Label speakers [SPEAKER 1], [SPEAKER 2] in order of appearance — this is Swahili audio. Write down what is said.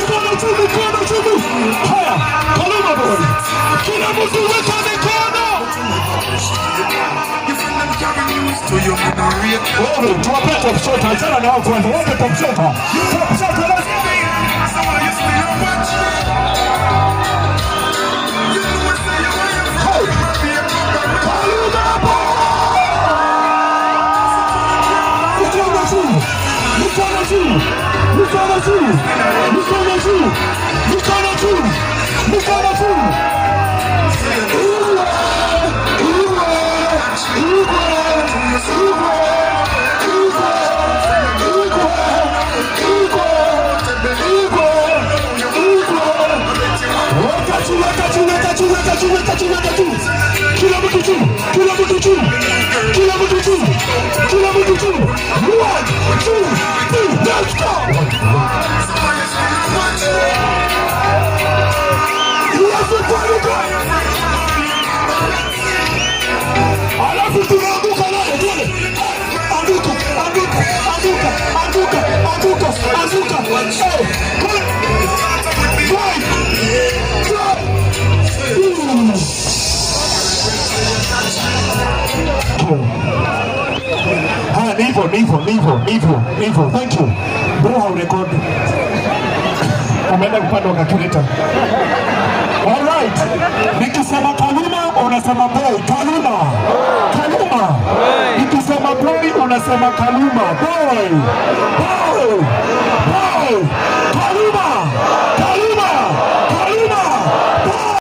[SPEAKER 1] Mikono juu, mikono juu. Haya, Kaluma boy. Kila mtu weka mikono. Wewe tuwape top shot, achana na wao kwanza. Wape top shot. Top shot, let's go. Kaluma boy. Mikono juu. Mikono juu. Mikono juu. Mikono juu. Mikono juu. Mikono juu. Igwe, Igwe, Igwe, Igwe, Igwe, Igwe, Igwe, Igwe, Igwe. Weka juu, weka juu, weka juu, weka juu, weka juu, weka juu. Kila mtu juu, kila mtu juu, kila mtu juu, kila mtu juu. One, two, three, let's go. Yes, go. Alafu tunaanguka nayo, twende. Anguka, anguka, anguka, anguka, anguka, anguka. Hey, kule. Five, four, two. Haya, ni hivyo, ni hivyo, ni hivyo, ni hivyo, ni hivyo. Thank you. Bro, haurekodi. Umeenda upande wa calculator. All right. Nikisema Kaluma unasema boy. Kaluma. Kaluma. Nikisema boy unasema Kaluma. Boy. Boy. Boy.